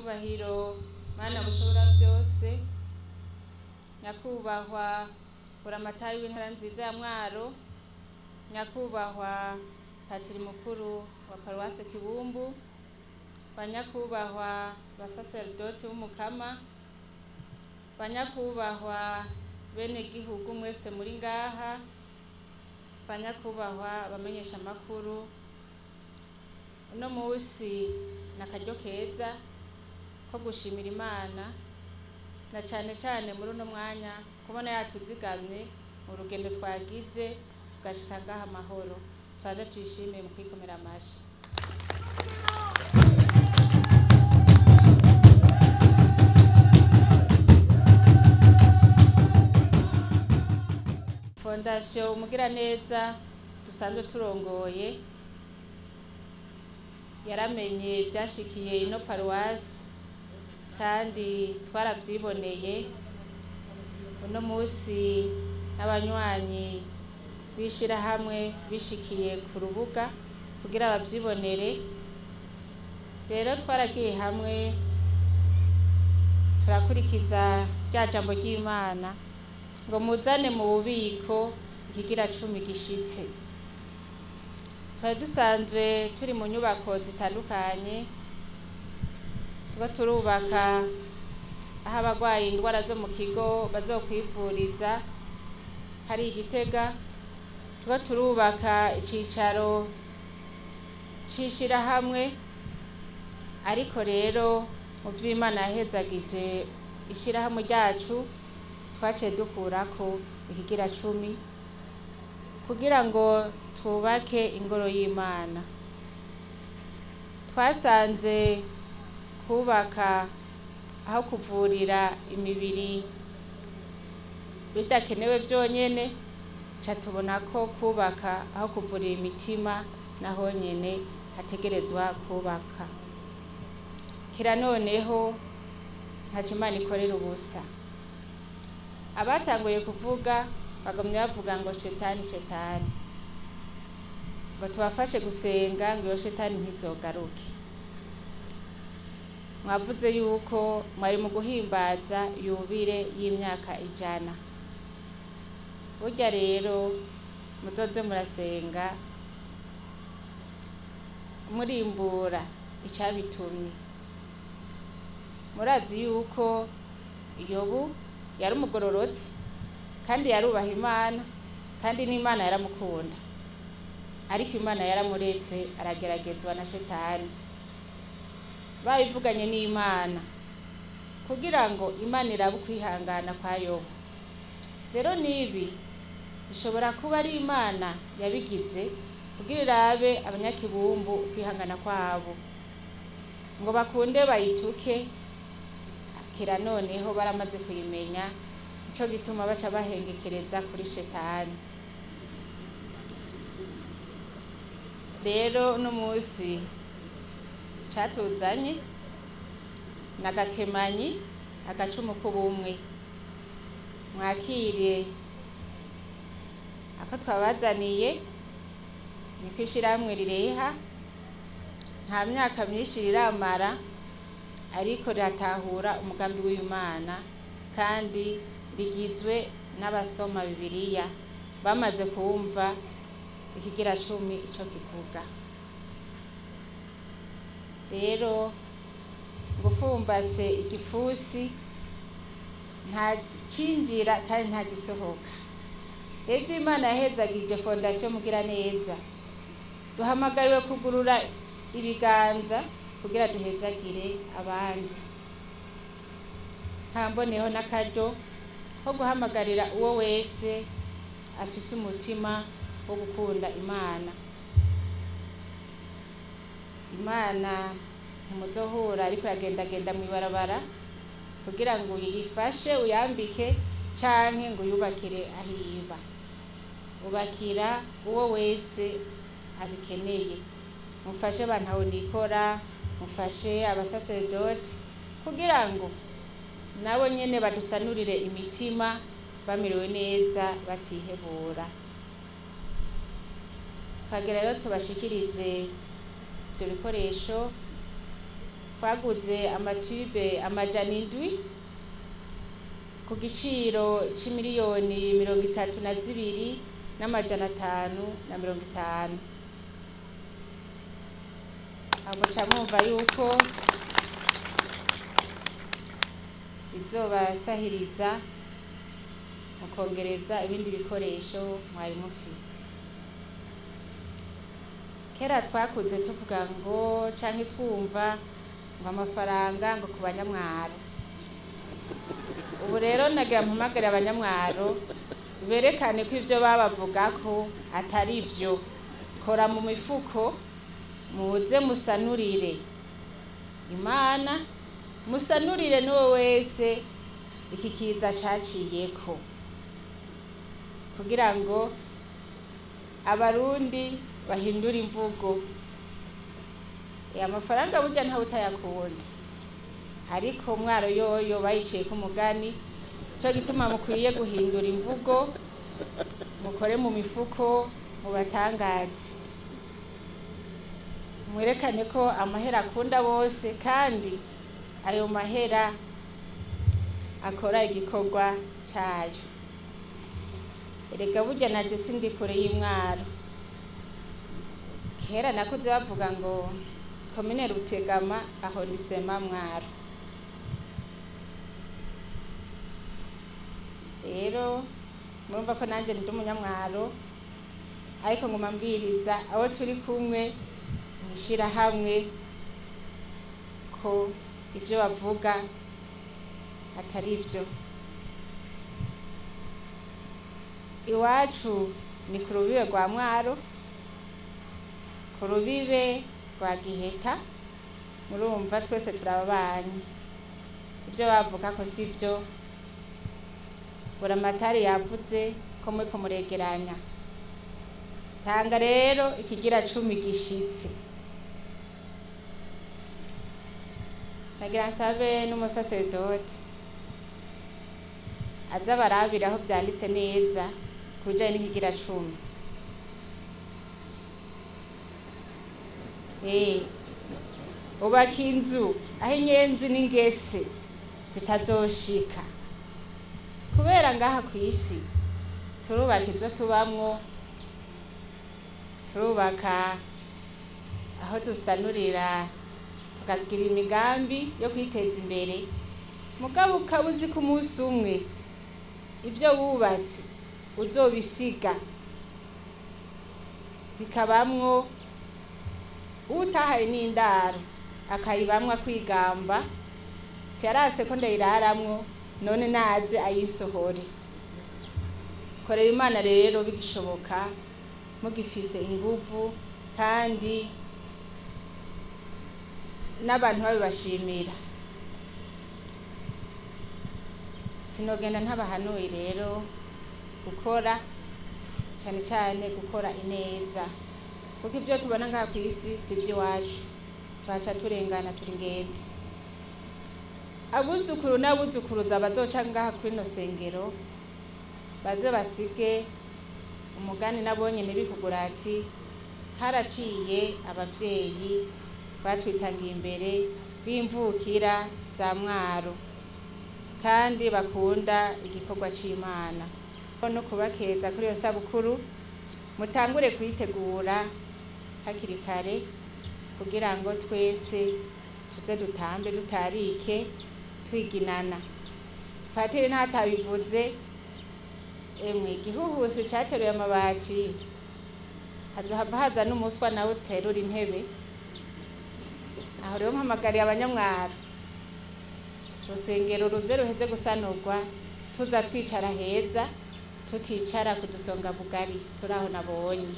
Icubahiro Mana mushobora byose, nyakubahwa buramatari w'intara nziza ya Mwaro, nyakubahwa patiri mukuru wa paruwase Kibumbu, banyakubahwa basaserdoti b'Umukama, banyakubahwa bene gihugu mwese muri ngaha, banyakubahwa bamenyesha amakuru, uno musi ni akaryo keza ko gushimira Imana na cane cane muri uno mwanya kubona yatuzigamye mu rugendo twagize tugashika ngaha amahoro. Tubanze tuyishimiye mu kwikomera amashi. Fondasiyo Umugiraneza dusanzwe turongoye yaramenye ivyashikiye ino paruwasi kandi twaravyiboneye. Uno musi n'abanywanyi b'ishirahamwe bishikiye ku rubuga kugira bavyibonere. Rero twaragiye hamwe turakurikiza rya jambo ry'Imana ngo muzane mu bubiko ikigira cumi gishitse. Twari dusanzwe turi mu nyubako zitandukanye, turiko turubaka aho abagwaye indwara zo mu kigo bazokwivuriza hari i Gitega, turiko turubaka icicaro c'ishirahamwe, ariko rero mu vy'Imana yahezagije ishirahamwe ryacu twaciye dukurako ikigira cumi kugira ngo twubake ingoro y'Imana. Twasanze kubaka aho kuvurira imibiri bidakenewe vyonyene, ca tubona ko kubaka aho kuvurira imitima naho nyene hategerezwa kubaka. Kira noneho ntaco Imana ikorera ubusa. Abatanguye kuvuga bagumye bavuga ngo shetani shetani, ngo tubafashe gusenga ngo iyo shetani ntizogaruke. Mwavuze yuko mwari mu guhimbaza yubire y'imyaka 100. Burya rero muzoze murasenga murimbura icabitumye. Murazi yuko Yobu yari umugororotsi kandi yarubaha Imana kandi n'Imana yaramukunda, ariko Imana yaramuretse arageragezwa na shetani. Bayivuganye n'Imana kugira ngo Imana irabe ukwihangana kwa Yobu. Rero nibi bishobora kuba ari Imana yabigize kugira irabe abanyakibumbu ukwihangana kwabo, ngo bakunde bayituke. Kira noneho baramaze kuyimenya, nico gituma baca bahengekereza kuri shetani. Rero uno musi catuzanye nagakemanyi agacumu k'ubumwe, mwakire ako twabazaniye. Ni kw'ishirahamwe rireha, nta myaka myinshi riramara, ariko riratahura umugambi w'Imana kandi rigizwe n'abasoma Bibiliya bamaze kumva ikigira cumi ico kivuga. Rero ngufumbase igifusi nta cinjira kandi nta gisohoka. Rero ivyo Imana yahezagije Fondasiyo Mugiraneza, duhamagariwe kugurura ibiganza kugira duhezagire abandi. Ntamboneho n'akaryo ko guhamagarira uwo wese afise umutima wo gukunda Imana. Imana ntimuzohura ariko yagendagenda mw'ibarabara kugira ngo uyifashe uyambike canke ngo uyubakire aho iba. Ubakira uwo wese abikeneye. Mufashe bantahonikora, mufashe abasaserdoti kugira ngo nabo nyene badusanurire imitima bamerewe neza batihebura. Twagera rero tubashikirize ivyo bikoresho Twaguze amatube 700 ku giciro c'imiliyoni 32 550. Aho muca mwumva yuko bizobasahiriza mukongereza ibindi bikoresho mwari mufise. Kera twakuze tuvuga ngo canke twumva ngo amafaranga ngo ku banyamwaro. Ubu rero nagira mpamagare abanyamwaro berekane ko ivyo babavugako atari ivyo. Kora mu mifuko, muze musanurire Imana, musanurire n'uwo wese iki kiza caciyeko, kugira ngo abarundi bahindure imvugo. Amafaranga burya ntawe utayakunda, ariko Mwaro yoyo bayiciyeko umugani. Ico gituma mukwiye guhindura imvugo, mukore mu mifuko, mubatangaze, mwerekane ko amahera akunda bose, kandi ayo mahera akora igikorwa cayo. Erega burya naje sindi kure y'Imwaro. Kera nakuze bavuga ngo komine Rutegama aho ni sema Mwaro. Rero murumva ko nanje ndi umunyamwaro, ariko nguma mbwiriza abo turi kumwe mwishirahamwe ko ivyo bavuga atari ivyo. Iwacu ni ku rubibe rwa Mwaro, ku rubibe rwa Giheta, murumva twese turababanyi. Ivyo bavuga ko sivyo. Buramatari yavuze ko muriko muregeranya. Tanga rero ikigira 10 gishitse. Nagira nsabe n'umusaseredoti aza barabira aho vyanditse neza kubijanye n'ikigira 10. Ubaka inzu aho inyenzi n'ingese zitazoshika. Kubera ngaha kw'isi turubaka izo tubamwo, turubaka aho dusanurira, tukagira imigambi yo kwiteza imbere. Mugabo ukaba uzi ko umunsi umwe ivyo wubatse uzobisiga bikabamwo utahaye n'indaro akayibamwo akwigamba yarase ko ndayiraramwo, none naze ayisohore. Korera Imana rero bigishoboka, mugifise inguvu kandi n'abantu babibashimira. Sinogenda ntabahanuye rero gukora, cyane cyane gukora ineza, kuko ibyo tubona ngaha kw'isi si iby'iwacu, tuhaca turengana turi ingenzi. Abuzukuru n'abuzukuruza bazoca ngaha kuri ino sengero baze basige umugani nabonye ntibikugura ati haraciye abavyeyi batwitangiye imbere b'imvukira za Mwaro kandi bakunda igikorwa c'Imana. No kubakeza kuri iyo sabukuru, mutangure kuyitegura hakiri kare kugira ngo twese tuze dutambe dutarike twiginana. Patiri ntatabivuze, emwe igihuhusi cateruye amabati, hazohava haza n'umuswa nawe uterura intebe. Aho rero mpamagariye abanyamwaro, urusengero ruze ruheze gusanurwa, tuza twicara heza, tuticara kudusonga bugari turaho nabonye.